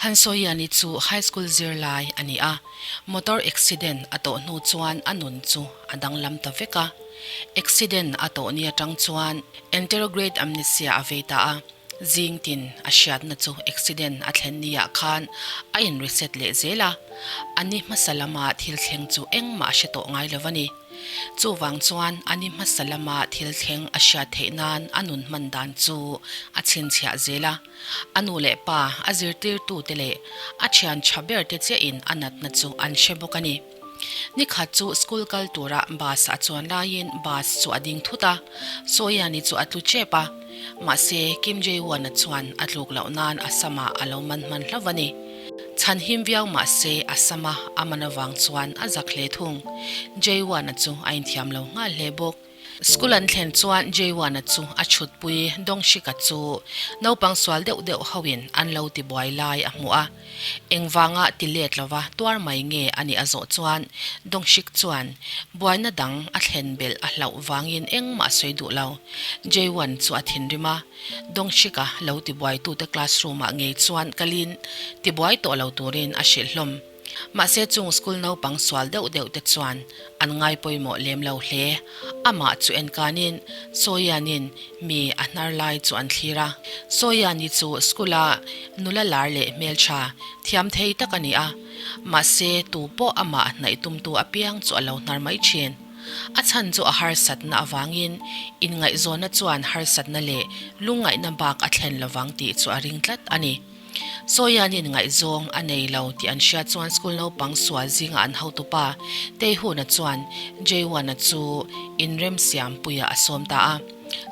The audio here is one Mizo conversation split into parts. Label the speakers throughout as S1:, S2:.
S1: Han Sawiani chu high school zirlai a ni a, motor accident a tawh hnu chuan a nun chu a danglam ta vek a. Accident a tawh ni atang chuan anterograde amnesia a vei ta a, zing tin a hriatna chu accident a thlen niah khan a in reset leh zel a, a ni hmasa lama thil thleng chu engmah a hre tawh ngai lo a ni. Chuvang chuan a ni hmasa lama thil thleng a hriat theih nan a nun hman dan chu a chhinchhiah zel a. A nu leh pa, a zirtirtute leh a thian tha ber te chiahin a natna chu an hre bawk a ni. Nikhat chu school kal tura bus a chuan laiin bus chu a ding thut a, Sawiani chu a tlu tep a, mahse Kim Jae-won-a chuan a tluk loh nan a samah a lo man hman hlauh a ni. Chhan him viau mahse a sama a man avang chuan a zak hle thung. Jae-won-a chu a inthiam lo nghal hle bawk. School an thlen chuan Jae-won-a chu a chhutpui Dongshik-a chu naupang sual deuh deuh hoin an lo ti buai lai a hmu a. Engvanga ti let lova tuar mai nge a nih a zawh chuan Dongshik chuan buaina dang a thlen belh a hlauh vangin engmah a sawi duh lo. Jae-won chu a thinrim a, Dongshik-a lo ti buaitute classroom-ah ngei chuan kalin ti buai tawh lo turin a hrilh hlawm. Mahse chung school naupang sual deuh deuh te chuan an ngai pawimawh lem lo hle. Amah chu enkanin Sawianin mi a hnar lai chu an thlir a. Sawiani chu school a nula lar leh hmeltha thiam thei tak a ni a. Mahse tu pawh amah hnaih tumtu apiang chu a lo hnar mai thin. A chhan chu a harsatna avangin inngaihzawnna chuan harsatna leh lungngaihna bak a thlen lovang tih chu a ring tlat a ni. Sawianin ngaihzawng a nei lo tih an hriat chuan school naupang sual zinga an hotupa Teihuna chuan Jaywana chu inremsiampuiah a sawm ta a.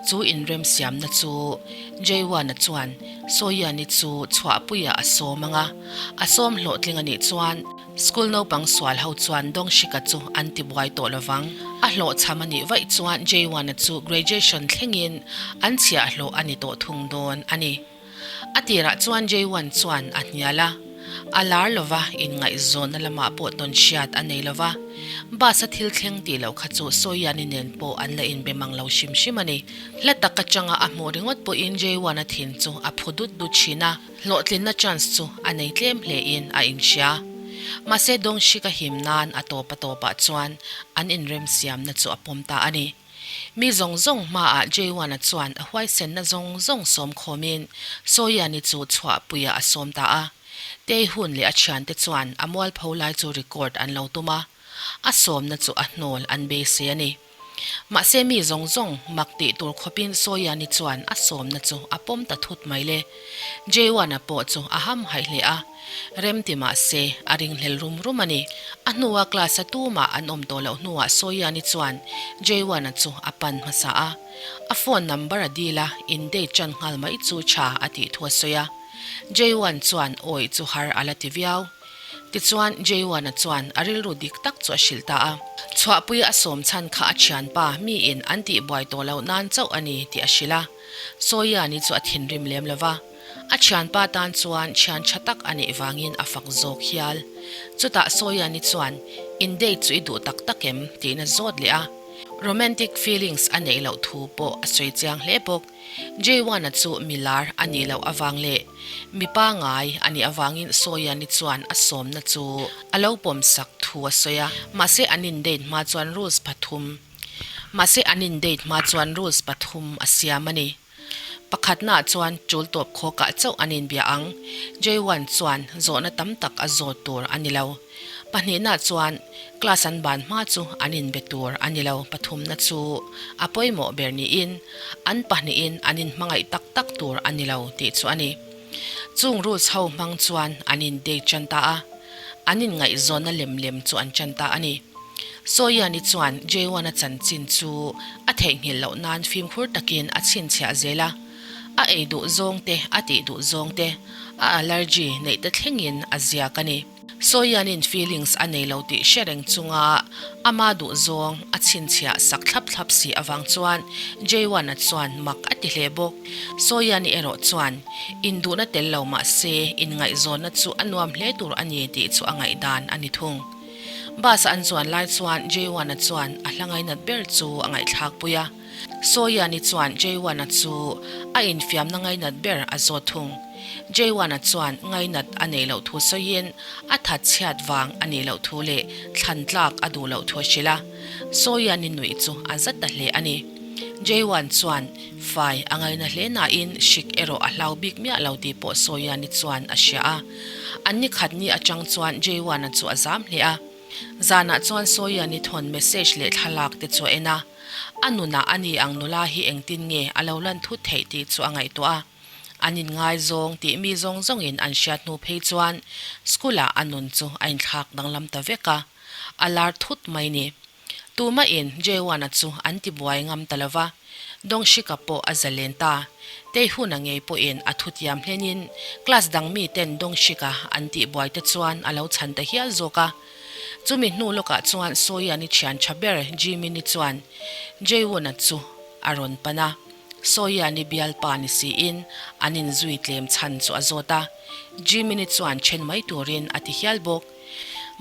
S1: Chu inremsiamna chu Jaywana chuan Sawiani chu chhuahpuiah a sawm ang a, a sawm hlawhtling a nih chuan school naupang sual ho chuan Dongshika chu an tibuai tawh lovang. A hlawhchham a nih vaih chuan Jaywana chu graduation thlengin an chhiahhlawh a ni tawh thung dawn a ni. A tirah chuan Jae-won chuan a hnial a, a lar lova inngaihzawnna lamah pawh tawn hriat a nei lova, bus a thil thleng tih loh kha chu Soyeon-i nen pawh an la inbe mang lo hrim hrim a ni. Hla tak atanga a hmuh ringawt pawhin Jae-won-a thin chu a phu dut dut thin a, hlawhtlinna chance chu a nei tlem hlein a inhria. Mahse Dongshik a him nan a tawp a tawpah chuan an inremsiamna chu a pawm ta a ni. Mi zawng zawng hmaah Jae-won-a chuan a huaisenna zawng zawng sawm khawmin Soyeon-i chu chhuahpuiah a sawm ta a. Tae-hun leh a thiante chuan a mualpho lai chu record an lo tum a, a sawmna chu a hnawl an beisei a ni. Mahse mi zawng zawng mak tih tur khawpin Soyeon-i chuan a sawmna chu a pawm ta thut mai le. Jae-won-a pawh chu a hamhaih hle a. Rem ti mah se, a ringhlel rum rum a ni. A hnua class-a tumah an awm tawh loh hnuah Sawiani chuan Jae-wan-a chu a pan hmasa a. A phone number a dil a, in date ṭan nghal mai chu ṭha a tih thu a sawi a. Jae-wan chuan awih chu har a la ti viau. Tichuan, Jae-wan-a chuan a rilru dik tak chu a hrilh ta a. Chhuahpuia a sawm chhan kha a ṭhianpa miin an tihbuai tawh loh nan chauh a ni tih a hrilh a. Sawiani chu a thinrim lem lo va. A thianpa tan chuan thian tha tak a neih vangin a fak zawk hial. Chutah Sawiani chuan, In date chu i duh tak tak em? tiin a zawt leh a. Romantic feelings a neih loh thu pawh a sawi chiang hle bawk. Jae-wan-a chu mi lar a nih loh avang leh mi pangai a nih avangin Sawiani chuan a sawmna chu a lo pawmsak thu a sawi a. Mahse an in date hma chuan rules pathum Mahse an in date hma chuan rules pathum a siam a ni. Pakhatnaah chuan tul tawp khawkah chauh an inbia ang. Jae-won chuan zawhna tam tak a zawt tur a ni lo. Pahnihnaah chuan class an ban hma chu an inbe tur a ni lo. Pathumna chu a pawimawh ber niin an pahnihin an inhmangaih tak tak tur a ni lo tih chu a ni. Chung rules ho hmang chuan an in date tan ta a, an inngaihzawnna lem lem chu an tan ta a ni. Sawiani chuan Jae-won-a chanchin chu a theihnghilh loh nan fimkhur takin a chhinchhiah zel a, a ei duh zawng te, a tih duh zawng te, a allergy neih te thlengin a ziak a ni. Sawianin feelings a nei lo tih hre reng chunga ama duh zawng a chhinchhiah sak thlap thlap si avang chuan Jae-won-a chuan mak a ti hle bawk. Sawiani erawh chuan induhna tel lo mah se inngaihzawnna chu a nuam hle tur a ni tih chu a ngaihdan a ni thung. Bus an chuan lai chuan Jae-won-a chuan a hla ngainat ber chu a ngaihthlak pui a. Sawiani chuan Jae-won-a chu a infiamna ngainat ber a zawt thung. Jae-won-a chuan ngainat a neih loh thu sawiin a that chhiat vang a nih loh thu leh thlan tlak a duh loh thu a hrilh a. Sawian-i nuih chu a za ta hle a ni. Jae-won chuan fai a ngaina hle nain hrik erawh a hlau bik miah lo tih pawh Sawian-i chuan a hria a. An ni khat ni atang chuan Jae-won-a chu a zam hle a. Zanah chuan Sawian-i thawn message leh thlalak te chu a en a. A nunah a ni ang nula hi engtin nge a lo lan thut theih tih chu a ngaihtuah a. An inngaizawng tih mi zawng zawngin an hriat hnu phei chuan school-ah a nun chu a inthlak danglam ta vek a, a lar thut mai ni. Tumahin Jae-won-a chu an tibuai ngam ta lo va, Dongshik-a pawh a zalen ta. Tae-hun-a ngei pawhin a thutiam hlenin class dang miten Dongshik-a an tihbuai te chuan a lo chhan ta hial zawk a. Chumi hnu lawkah chuan Soyeon-i thian tha ber Jimin-i chuan Jae-won-a chu a rawn pan a. Soyeon-i bialpa ni siin an inzui tlem chhan chu a zawt a, Jimin-i chuan then mai turin a ti hial bawk.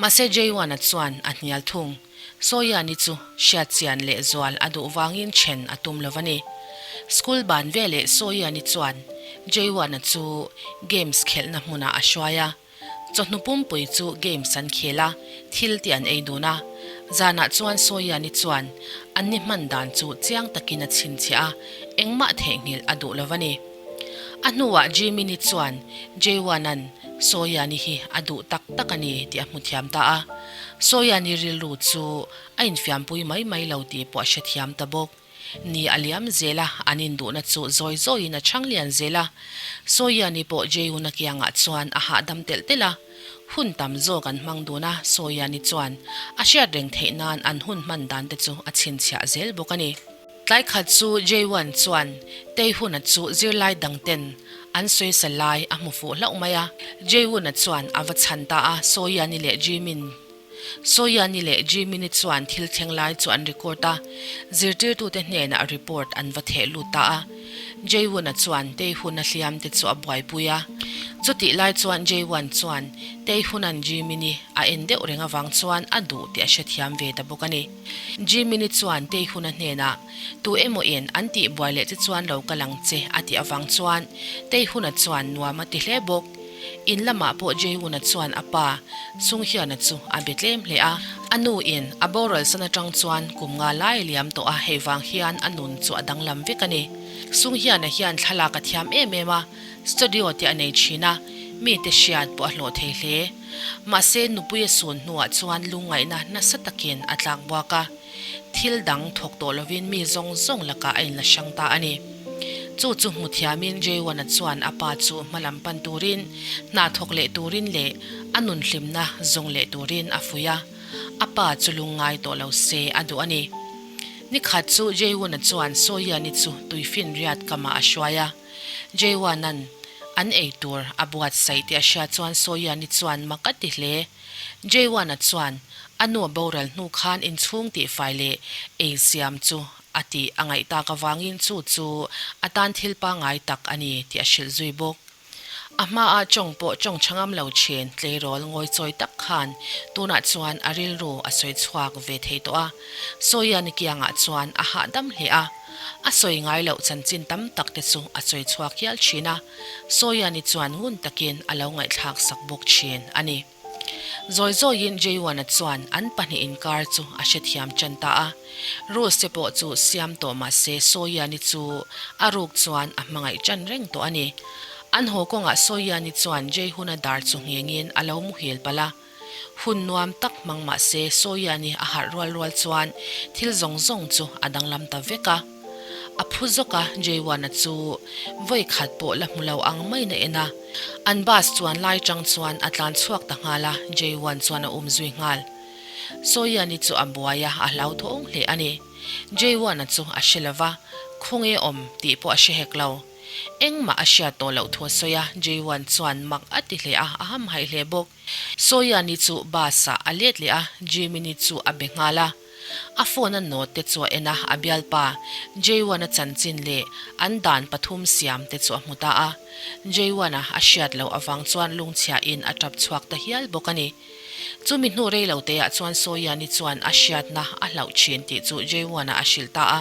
S1: Mahse Jae-won-a chuan a hnial thung. Soyeon-i chu hriatchian leh zual a duh vangin then a tum lo a ni. School ban veleh Soyeon-i chuan Jae-won-a chu games khelhna hmunah a hruai a. Chawhnu pumpui chu games an khel a, thil te an ei dun a. Zanah chuan Sawiani chuan an ni hman dan chu chiang takin a chhinchhiah a, engmah theihnghilh a duh lo a ni. A hnuah Jiminy chuan Jae-won-a'n Sawiani hi a duh tak tak a ni tih a hmu thiam ta a. Sawiani rilru chu a infiampui mai mai lo tih pawh a hrethiam ta bawk. Ni a liam zel a, an induhna chu zawi zawiin a chhang lian zel a. Sawiani pawh Jeyuna kiangah chuan a hahdam telh telh a. Hun tam zawk an hmang dun a, Sawiani chuan a hriat reng theih nan an hun hman dan te chu a chhinchhiah zel bawk a ni. Tlai khat chu Jeyuan chuan Taehuna chu zirlai dang ten an sawisa lai a hmu fuh hlauh mai a. Jeyuna chuan a va chhan ta a, Sawiani leh Jimin Sawiani leh Jiminy chuan thil thleng lai chu an record a, zirtirtute hnenah report an va theh lut ta a. Jae-won-a chuan Tae-hun-a hliam te chu a buaipui a. Chutih lai chuan Jae-won chuan Tae-hun-a'n Jiminy a en deuh reng avang chuan a duh tih a hrethiam ve ta bawk a ni. Jiminy chuan Tae-hun-a hnenah, Tu emaw in an tih buai leh che chuan lo kal ang che a tih avang chuan Tae-hun-a chuan nuam a ti hle bawk. In lamah pawh Jae-won-a chuan a pa, Sung Hyun-a chu a be tlem hle a. A nu in a boral san atang chuan kum nga lai a liam tawh a, hei vang hian a nun chu a danglam vek a ni. Sung Hyun-a hian thlalak a thiam em em a, studio te a nei thin a, mite hriat pawh a hlawh thei hle. Mahse nupui a sun hnuah chuan lungngaihna nasa takin a tlak buak a. Thil dang thawk tawh lovin mi zawng zawng lakah a inla hrang ta a ni. Chu chu hmu thiamin Jae-won-a chuan a pa chu hma lam pan turin, hna thawk leh turin leh a nun hlimna zawng leh turin a fuih a. A pa chu lungngai tawh lo se a duh a ni. Nikhat chu Jae-won-a chuan Soyeon-i chu tuifinriat kamah a hruai a. Jae-won-a'n an ei tur a buatsaih tih a hriat chuan Soyeon-i chuan mak a ti hle. Jae-won-a chuan a nu a boral hnu khan inchhung tihfai leh ei siam chu a tih a ngaih tak avangin chu chu a tan thil pangngai tak a ni tih a hrilh zui bawk. A hmaah tawng pawh tawng tha ngam lo thin tleirawl ngawichawi tak khan tunah chuan a rilru a sawi chhuak ve thei tawh a. Sawiani kiangah chuan a hahdam hle a, a sawi ngai loh chanchin tam tak te chu a sawi chhuak hial thin a. Sawiani chuan ngun takin a lo ngaihthlak sak bawk thin a ni. Zawi zawiin Jae-won-a chuan an pahnih inkar chu a hrethiam tan ta a. Rules te pawh chu siam tawh mah se Sawiani chu a ruk chuan a hmangaih tan reng tawh a ni. An haw kawngah Sawiani chuan Jae-hun-a dar chu nghengin a lo muhil palh a. Hun nuam tak hmang mah se Sawiani a harh rual rual chuan thil zawng zawng chu a danglam ta vek a. A phu zawk a, Jae-won-a chu vawi khat pawh la hmu lo ang maiin a en a. An bus chuan lai chang chuan a tlan chhuak ta nghal a, Jae-won chuan a um zui nghal. Sawiani chu a buai a, a hlauthawng hle a ni. Jae-won-a chu a hre lo va, khawnge awm tih pawh a hre hek lo. Engmah a hriat tawh loh thu a sawi a, Jae-won chuan mak a ti hle a, a hamhaih hle bawk. Sawiani chu bus ah a let leh a, Jiminy chu a be nghal a. A phone a note te chu a en a, a bialpa Jae-won-a chanchin leh an dan pathum siam te chu a hmu ta a. Jae-won-a a hriat loh avang chuan lungchhiahin a tap chhuak ta hial bawk a ni. Chumi hnu rei lo teah chuan Sawiani chuan a hriatna a hlauh thin tih chu Jaywon-a a hrilh ta a.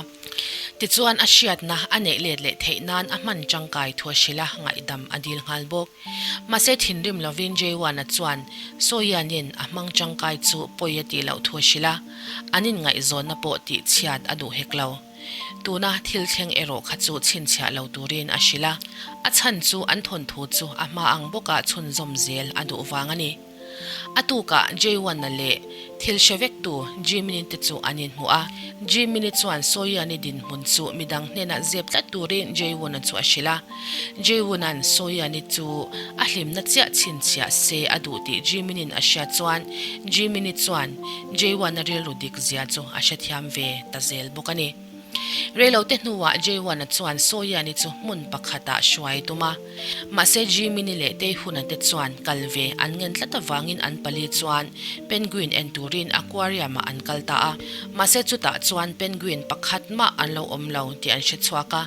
S1: Tichuan a hriatna a neih let leh theih nan a hman tangkai thu a hrilh a, ngaihdam a dil nghal bawk. Mahse thinrim lovin Jaywon-a chuan Sawianin a hmang tangkai chu pawi a tih loh thu a hrilh a, an inngaihzawnna pawh tihchhiat a duh hek lo. Tuna thil thleng erawh kha chu chhinchhiah lo turin a hrilh a, a chhan chu an thawnthu chu a hma ang bawkah chhunzawm zel a duh vang a ni. A tukah Jae-won-a leh thil hre vektu Ji-min-i te chu an inhmu a. Ji-min-i chuan Soyeon-i dinhmun chu midang hnenah zep tlat turin Jae-won-a chu a hrilh a. Jae-won-a'n Soyeon-i chu a hlimna chiah chhinchhiah se a duh tih Ji-min-in a hriat chuan Ji-min-i chuan Jae-won-a rilru dik zia chu a hrethiam ve ta zel bawk a ni. Reilote hnuah Jae-won-a chuan Soyeon-i chu hmun pakhatah hruai tum a. Mahse Jiminy leh Taehoon-a te chuan kal ve an ngen tlat avangin an pali chuan penguin en turin aquarium-ah an kal ta a. Mahse chutah chuan penguin pakhat mah an lo awm lo tih an hre chhuak a.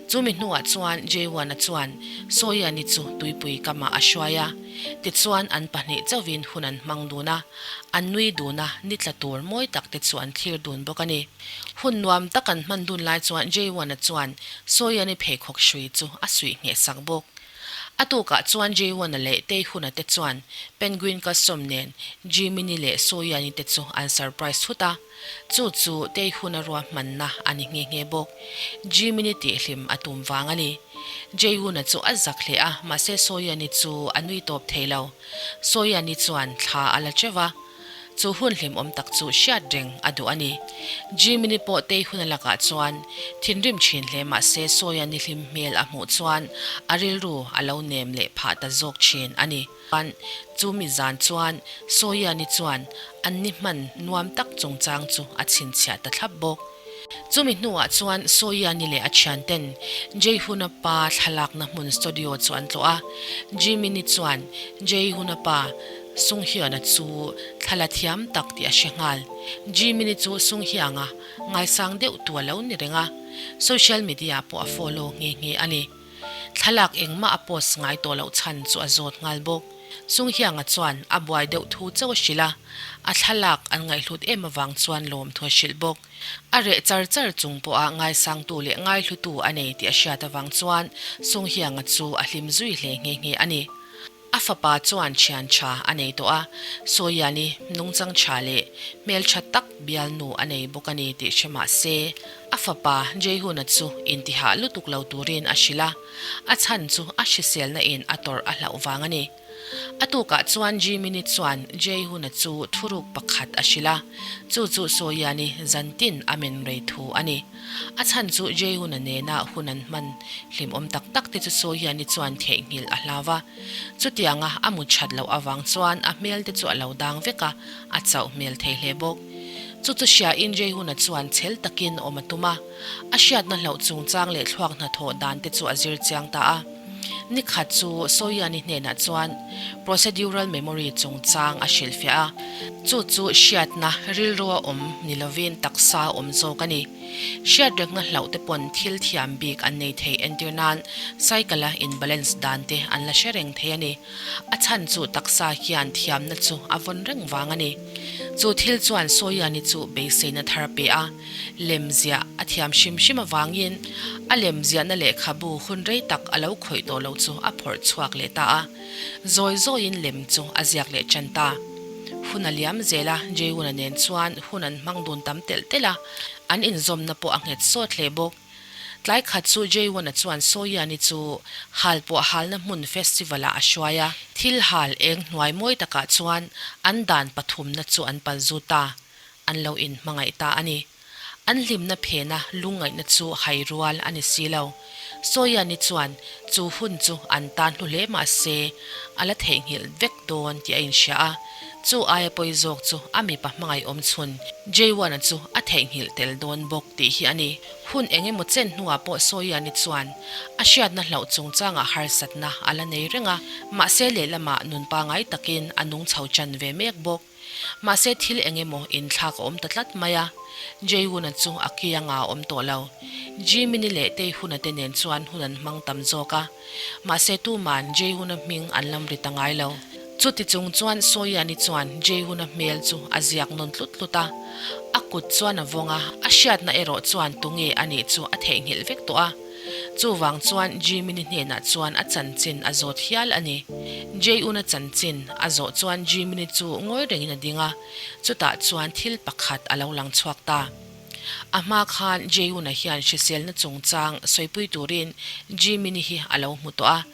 S1: Chumi hnuah chuan Jae-won-a chuan Soyeon-i chu tuipui kamah a hruai a. Tichuan an pahnih chauhin hun an hmang dun a, an nui dun a, ni tla tur mawi tak te chu an thlir dun bawk a ni. Hun nuam tak an hman dun lai chuan Jae-won-a chuan Soyeon-i pheikhawk hrui chu a suih ngheh sak bawk. A tukah chuan Jae-won-a leh Tae-hun-a te chuan Penguin costume nen Jimin-i leh Soyeon-i te chu an surprise thut a. Chu chu Tae-hun-a ruahmanna a ni nghe nghe bawk. Jimin-i tihhlim a tum vang a ni. Jae-won-a chu a zak hle a, mahse Soyeon-i chu a nui tawp thei lo. Soyeon-i chuan thla a la teuh a. Chu hun hlimawm tak chu hriat reng a duh a ni. Jiminy pawh tei hun a lakah chuan thinrim thin hle mah se Sawia ni hlim hmel a hmuh chuan a rilru a lo nem leh phah ta zawk thin a ni. Chu mi zan chuan Sawia ni chuan an ni hman nuam tak chungchang chu a chhinchhiah ta thlap bawk. Chumi hnuah chuan Sawiani leh a thianten Jehuna pa thlalakna hmun studio chu an tlawh a. Jiminy chuan Jehuna pa Sunghyun-a chu thlala thiam tak tih a hre nghal. Jiminy chu Sunghyang-a ngaisang deuh tu a lo ni reng a, social media pawh a follow nghe nghe a ni. Thlalak engmah a post ngai tawh loh chhan chu a zawt nghal bawk. Sunghyang-a chuan a buai deuh thu chauh a hrilh a, a thlalak an ngaihhlut em avang chuan lawmthu a hrilh bawk. A reh char char chung pawha ngaisangtu leh ngaihlutu a nei tih a hriat avang chuan Sunghyang-a chu a hlim zui hle nghe nghe a ni. A fapa chuan thian tha a nei tawh a, Sawiani nungchang tha leh hmeltha tak bialnu a nei bawk a ni tih hre mah se, a fapa Jehuna chu intihah lutuk lo turin a hrilh a, a chhan chu a hriselna in a tawrh a hlauh vang a ni. A tukah chuan Jiminy chuan Jehuna chu thuruk pakhat a hrilh a, chu chu Sawiani zantin a men rei thu a ni. A chhan chu Jehuna nena hun an hman hlimawm tak tak te chu Sawiani chuan theihnghilh a hlau a. Chutianga a mut that loh avang chuan a hmel te chu a lo dang vek a, a chauh hmel thei hle bawk. Chu chu hriain Jehuna chuan chhel takin awm a tum a, a hriatna hlauh chungchang leh thluak hnathawh dan te chu a zir chiang ta a. Ni khat chu Sawiani hnenah chuan procedural memory chungchang a hrilhfiah a, chu chu hriatna rilrua awm ni lovin taksa awm zawk a ni. Hriatrekna hlauh te pawn thil thiam bik an nei thei entir nan cycle a in balance dan te an la hre reng thei a ni. A chhan chu taksa hian thiamna chu a vawn reng vang a ni. Chu thil chuan Sawiani chu beiseina thar pe a, lem ziah a thiam hrim hrim avangin a lem ziahna lehkhabu hun rei tak a lo khawih tawh loh chu a phawrh chhuak leh ta a. Zawi zawiin lem chu a ziak leh tan ta. Hun a liam zel a, Jae-woon-a nen chuan hun an hmang dun tam telh telh a, an inzawmna pawh a nghet sawt hle bawk. Tlai khat chu Jae-woon-a chuan Soyeon-i chu hal pawh halna hmun festival-ah a hruai a, thil hal eng hnuai mawi takah chuan an dan pathumna chu an pal zut a, an lo inhmangaih ta a ni. An hlimna phena lungngaihna chu hai rual a ni si lo. Sawiani chuan chu hun chu an tan hnu hle mah se a la theihnghilh vek dawn tih a inhria a, chu aia pawi zawk chu a mipa hmangaih awm chhun Jae-won-a chu a theihnghilh tel dawn bawk tih hi a ni. Hun eng emaw chen hnuah pawh Sawiani chuan a hriatna hlauh chungchangah harsatna a la nei reng a, mahse lehlamah nun pangai takin a nung chho chan ve mek bawk. Mahse thil eng emaw inthlak a awm ta tlat mai a, Jae-woon-a chu a kianga a awm tawh lo. Jimin-i leh Tae-hoon-a te nen chuan hun an hmang tam zawk a, mahse tuman Jae-hoon-a hming an lam ri ta ngai lo. Chuti chung chuan Sawiani chuan Jehuna hmel chu a ziak nawn tlut tlut a, a kut chuan a vawng a, a hriatna erawh chuan tunge a nih chu a theihnghilh vek tawh a. Chuvang chuan Jiminy hnenah chuan a chanchin a zawt hial a ni. Jehuna chanchin a zawh chuan Jiminy chu ngawi rengin a ding a, chutah chuan thil pakhat a lo lang chhuak ta. A hma khan Jehuna hian hriselna chungchang sawipui turin Jiminy hi a lo hmu tawh a.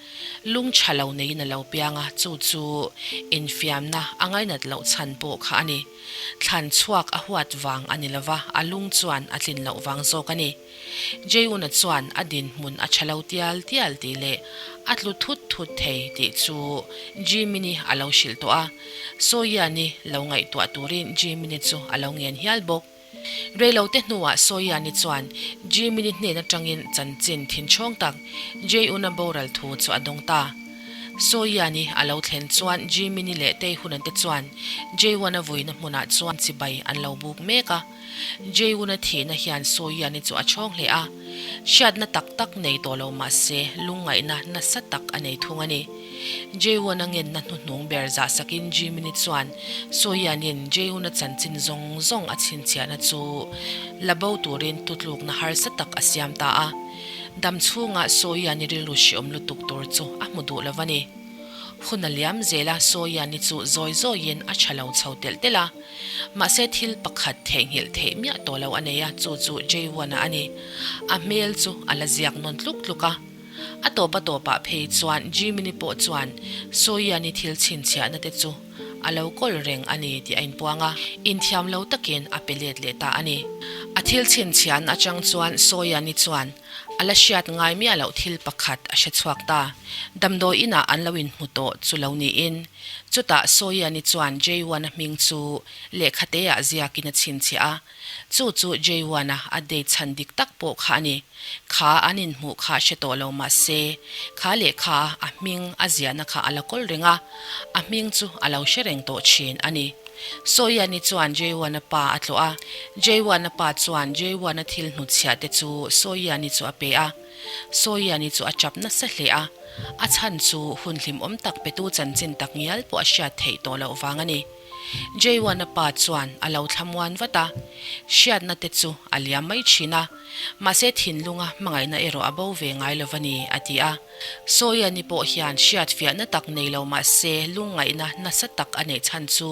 S1: Lung tha lo neiin a lo piang a, chu chu infiamna a ngainat loh chhan pawh kha a ni. Thlan chhuak a huat vang a ni lova, a lung chuan a tlin loh vang zawk a ni. Jeyuna chuan a dinhmun a tha lo tial tial tih leh a tlu thut thut thei tih chu Jiminy a lo hrilh tawh a, Sawiani lo ngaihtuah turin Jiminy chu a lo ngen hial bawk. Reilote hnuah Sawiani chuan Jiminy hnen atangin chanchin thinchhawng tak Jeyuna boral thu chu a dawng ta. Sawiani a lo thlen chuan Jiminy leh Taehuna te chuan Jeyuna vuina hmunah chuan chibai an lo buk mek a. Jeyuna thihna hian Sawiani chu a chhawng hle a, hriatna tak tak nei tawh lo mah se lungngaihna nasa tak a nei thung a ni. Jeyuna ngenna hnuhnung ber zahsakin Jiminy chuan Sawianin Jeyuna chanchin zawng zawng a chhinchhiahna chu la bo turin tutlukna harsa tak a siam ta a. Dam chhunga Sawiani rilru hriawm lutuk tur chu a hmu duh lo va ni. Hun a liam zel a, Sawiani chu zawi zawiin a tha lo chho telh telh a. Mahse thil pakhat theihnghilh theih miah tawh lo a nei a, chu chu Jaywan-a a ni. A hmel chu a la ziak nawn tluk tluk a. A tawp a tawpah phei chuan Jiminy pawh chuan Sawiani thil chhinchhiahna te chu a lo kawl reng a ni tih a inpuang a, inthiam lo takin a pe let leh ta a ni. A thil chhinchhiahna atang chuan Sawiani chuan a la hriat ngai miah loh thil pakhat a hre chhuak ta. Damdawi inah an lo inhmu tawh chu lo niin Chutah Sawiani chuan Jaywan-a hming chu lehkhateah ziakin a chhinchhiah a, chu chu Jaywan-a a date chhan dik tak pawh kha a ni. Kha an inhmuh kha hre tawh lo mah se, kha lehkha a hming a ziahna kha a la kawl reng a, a hming chu a lo hre reng tawh thin a ni. Sawiani chuan Jaywan-a pa a tlawh a, Jaywan-a pa chuan Jaywan-a thil hnutchhiah te chu Sawiani chu a pe a. Sawiani chu a chap nasa hle a, a chhan chu hun hlimawm tak petu chanchin tak ngial pawh a hriat theih tawh loh vang a ni. Jaywana pa chuan a lo thlamuan vat a, hriatna te chu a liam mai thin a, mahse thinlunga hmangaihna erawh a bo ve ngai lo va ni, a ti a. Sawiani pawh hian hriat fiahna tak nei lo mahse lungngaihna nasa tak a neih chhan chu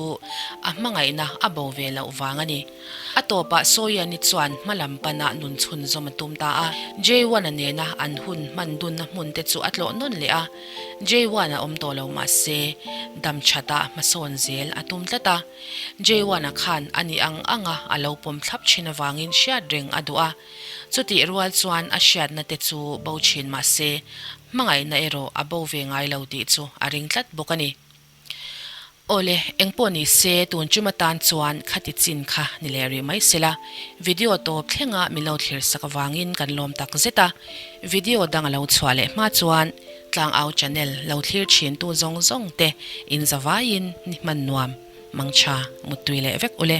S1: a hmangaihna a bo ve loh vang a ni. A tawpah Sawiani chuan hma lam pana nun chhunzawm a tum ta a. Jaywan-a nena an hun hman dunna hmun te chu a tlawh nawn leh a. Jaywan-a awm tawh lo mah se, dam thata hmasawn zel a tum tlat a. Jaywan-a khan a ni ang anga a lo pawm thlap thin avangin hriat reng a duh a. Chutih rual chuan a hriatna te chu bo thin mah se, hmangaihna erawh a bo ve ngai lo tih chu a ring tlat bawk a ni. Awle, engpawh ni se tun tum atan chuan khati chin kha ni leh rih mai sela, video tawp thlenga min lo thlir sak avangin kan lawm tak zet a, video dang a lo chhuah leh hma chuan Tlangau channel lo thlir thin tu zawng zawng te in zavaiin ni hman nuam, mangtha, muttui leh vek ule.